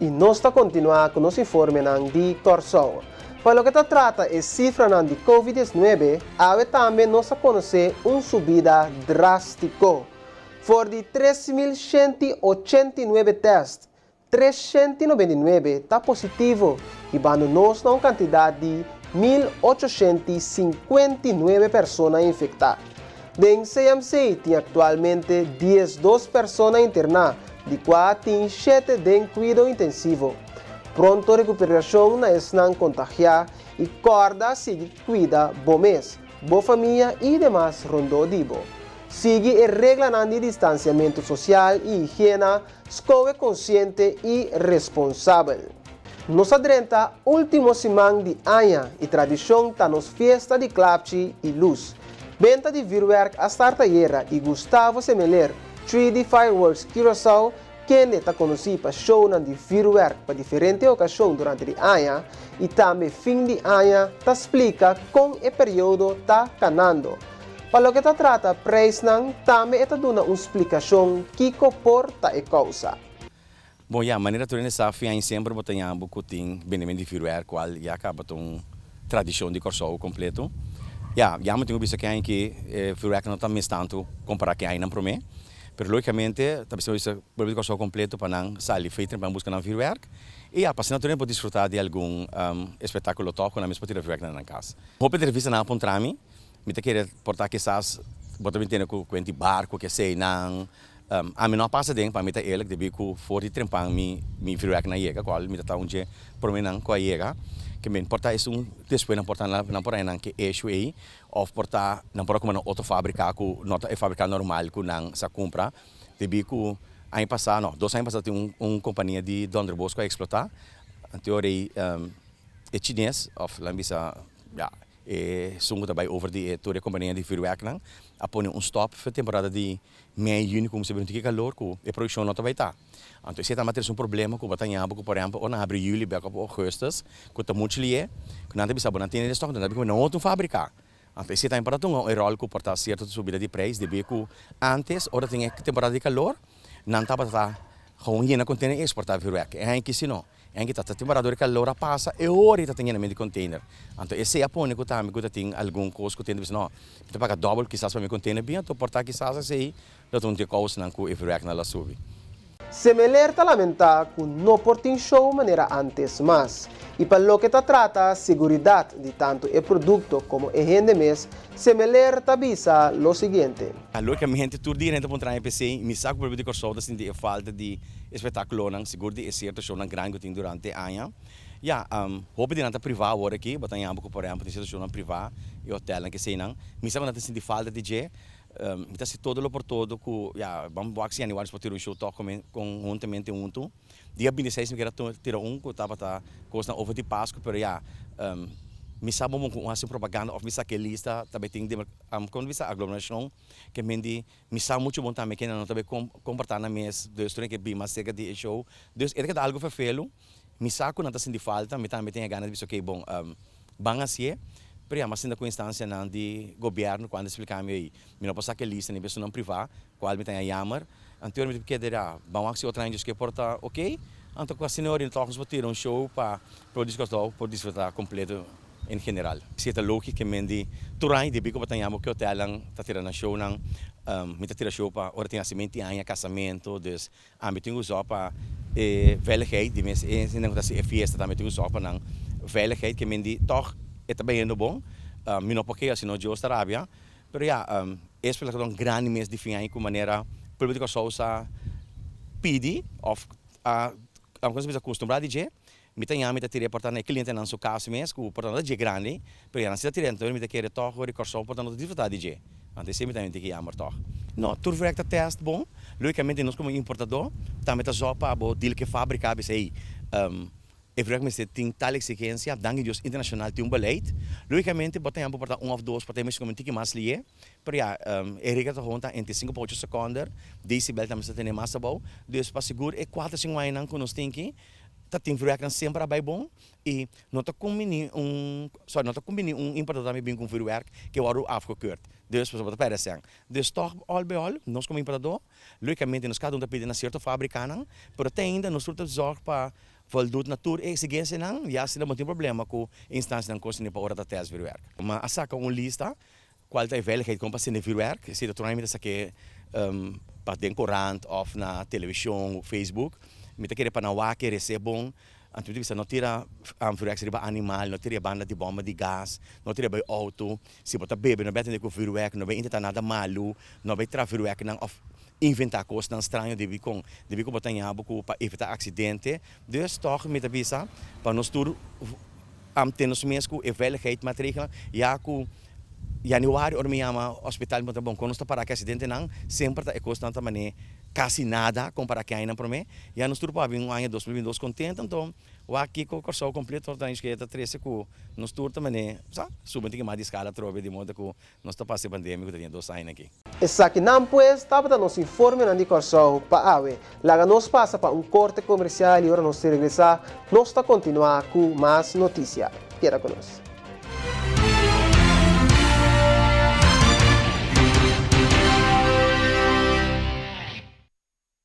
I nos ta kontinuá ku nos informenan di Kòrsou. Pa loke ta trata e sifranan di Covid 19, awe tambe nos a konosé un subida drástiko. For di 3189 tèst, 399 ta positivo, hibando nos na un kantidat di 1859 persona infektá. Den CMC tin aktualmente 12 persona interná, di kua tin 7 den kuido intensivo. Pronto rekuperashon na esnan kontagiá i kòrda sigui kuida bo mes, bo famia i demas rondó di bo. Sigui e reglanan di distansiamentu sosial i higiena, skohe konsiente i responsabel. Nos a drenta último siman di aña i tradishon ta nos fiesta di klapchi i lus. Benta di vürwèrk a start ayera i Gustavo Semeler, 3D Fireworks Curaçao, kende ta konosí pa shownan di vürwèrk pa diferente okashon durante di aña i tambe fin di aña, ta splika kon e periodo ta kanando. Pa loke ta trata preisnan, tambe e ta duna un splikashon kiko por ta e kousa. Bon ya, manera tur hende sa, fin aña semper bo ta yama ku tin bendementu di vürwèrk, kual ya kaba ta un tradishon di Kòrsou kompleto. Ya, ya mi tin ku bisa ku e aña aki e vürwèrk no ta mes tantu kompará ku e añanan promé, pero lógikamente ta bisa bisa pueblo di Kòrsou kompleto pa nan sali fei trempan buska nan vürwèrk i ya, pa asina tur hende por disfrutá di algun espektákulo tòg ku nan mes por tira vürwèrk na nan kas. Hopi entrevistanan a puntra mi, mi ta kere por ta kisas bo ta bin tende ku kuenti barku keseinan. Ami no a pasa den, pa mi ta eerlijk, debí ku for di trempan mi mi vuurwerk nan yega, kual mi ta ta un dje promenan ku a yega, ke men por ta esun despues nan por ta nan por haña nan ke issue ei, òf por ta nan por a kumpra na otro fábrika ku no ta e fábrika normal ku nan sa kumpra, debí ku aña pasá, no, 2 aña pasá tin un un kompania di Donderbos ku a eksplotá, anto ora ei e chines òf laga mi bisa ya. E esun ku ta bai over di e tur e kompania di vürwèrknan a pone un stòp for temporada di mei, yüni ku kuminsá bira un tiki kalor ku e produkshon no ta bai ta. Anto esei ta trese un problema ku bo ta ñaba ku por ehèmpel ora nan habri yüli bèk òf ougùstus ku ta muchu lié ku nan ta bisa bo nan tene den stòk nan ta bin ku nan otro fábrika. Anto esei tambe por ta tunga un ròl ku por ta sierto subida di preis debí ku ántes ora tin e temporada di kalor nan tabata gewoon yena kontener i eksportá vürwèrk. E aña aki si no. En ki ta ta temporada dor e calor a pasa e ora i ta tin yenamento di container. Anto esei a pone ku tambe ku ta tin algun kos ku tin ta bisa no, mi ta paga dobel kisas pa mi container bin anto por ta kisas esei lo ta un di e kousnan ku e vuurwerknan lo a subi. Semeler ta lamentá ku no por tin show manera antes mas. I pa loke ta trata seguridat di tantu e produkto komo e hende mes, Semeler ta bisa lo siguiente. Lógicamente tur dia hende ta puntra mi p'esei, mi sa ku pueblo di Kòrsou ta sinti e falta di Espectáculonan, sigur di e cierto shownan grandi cu tin durante e aña. Ya, hopi di nan ta privá awor aki, bo ta yama cu por ehempel tin cierto shownan privá, e hotelnan keseinan. Mi sa cu nan ta sinti falta di dje. Mi ta haci todo lo por todo cu, ya, ban wak si januari nos por tira un show toch conhuntamente hunto. Dia 26 mi kier a tira un cu tabata cosnan over di Pascu, pero ya, mi sa bon bon cu un haci un propaganda of mi sa ke lista ta bay tin, como ta bisa, aglomeracion, ke men di Mi sa muchu bon tambe kende no ta bay comporta nan mes, dus tur ke bin mas cerca di e show. Dus e ta keda algo ferfelu. Mi sa cu nan ta sinti falta, mi tambe tin e gana di bisa ok bon, ban hacié. Pero ya, mi a sinta cu instancianan di gobierno cu a splica mi, ey, mi no por saca e lista ni personanan priva, cual mi ta haña jammer. Anto mi ta keda ya, ban wak si otro aña djis por ta ok. Anto cu asina ora toch nos por tira un show pa pueblo di Kòrsou por disfruta completo. En general. Si e ta logi ke men di tur aña debí ku bo ta yama ke hotelnan ta tira nan shownan. Mi ta tira show pa ora tin hasimento di aña, kasamentu. Dus ami tin ku zòg pa e veiligheid di mes e hende ku ta hasi e fiesta tambe tin ku zòg pa nan veiligheid ke men di tòg e ta bayendo bon. Mi no por keda sino Dios ta rabia. Pero ya, e espectáculonan grandi mes di fin aña ku manera pueblo di Kòrsou sa pidi òf a kustumbrá di dje. Mi ta yama mi ta tira e porta na e clientenan su cas mes cu porta no ta dje grandi, pero ya nan si ta tira enton mi ta kere tog ora di Corsou porta no ta disfruta di dje. Anto esey mi tambe tin ki yamber tog. No, tur werk ta test bon. Logicamente nos como importador tambe ta zorg pa bo deal cu e fabrica bisa ey e werk mester tin tal exigencia, danki Dios internacional tin un beleid. Logicamente bo ta yama bo porta un of dos porta e mester come un tiki mas lihe, pero ya e regla ta gewoon ta entre sinku pa ocho seconde, decibel tambe mester tene mas abou. Dus pa sigur e cuatro sinku añanan cu nos tin ki Ta tin vuurwerknan semper a bai bon y no ta cumbini un sorry no ta cumbini un importador tambe bin cu un vuurwerk ke wordo afgekeurd. Dus pasobra bo ta perde cen. Dus toch al bij al nos como importador logicamente nos cada un ta pidi na cierto fabricanan pero te ainda nos tur ta zorg pa. Voldoet na tur e exigencianan, ya asina bo no tin problema cu e instancianan concerni pa ora ta test vuurwerk. Ma a saca un lista cual ta e veiligheid con pa sende vuurwerk, esey ta tur aña mi ta sake pa den corant of na television of Facebook. Mi ta kere pa nan wak e rece bon, anto mi ta bisa no tira vuurwerk riba animal, no tira e banda di bomba di gas, no tira bay auto, si bo ta bebe no bay atende cu vuurwerk, no bay intenta nada malu, no bay traha vuurwerknan of inventá kosnan straño debí kon debí ku bo ta ña bo ku pa evitá aksidente. Dus tòg mi ta bisa pa nos tur tene nos mes ku e veiligheidmaatregelnan ya ku yanüari ora mi yama hospital mi puntra bon kon nos ta pará ku e aksidentenan semper ta e kosnan ta manera kasi nada kompará ku e añanan promé. Ya nos tur por a bin un aña 2022 kontento anto Wak kiko Kòrsou kompleto ta e ta trese ku nos tur ta manera sa subi un tiki mas di skala atrobe di moda ku Nos ta pasa e pandemia ku ta tin dos aña aki. Esakinan pues tabata nos informenan di Kòrsou pa awe. Laga nos pasa pa un korte komersial i ora nos regresá nos ta kontinuá ku mas notisia. Keda ku nos.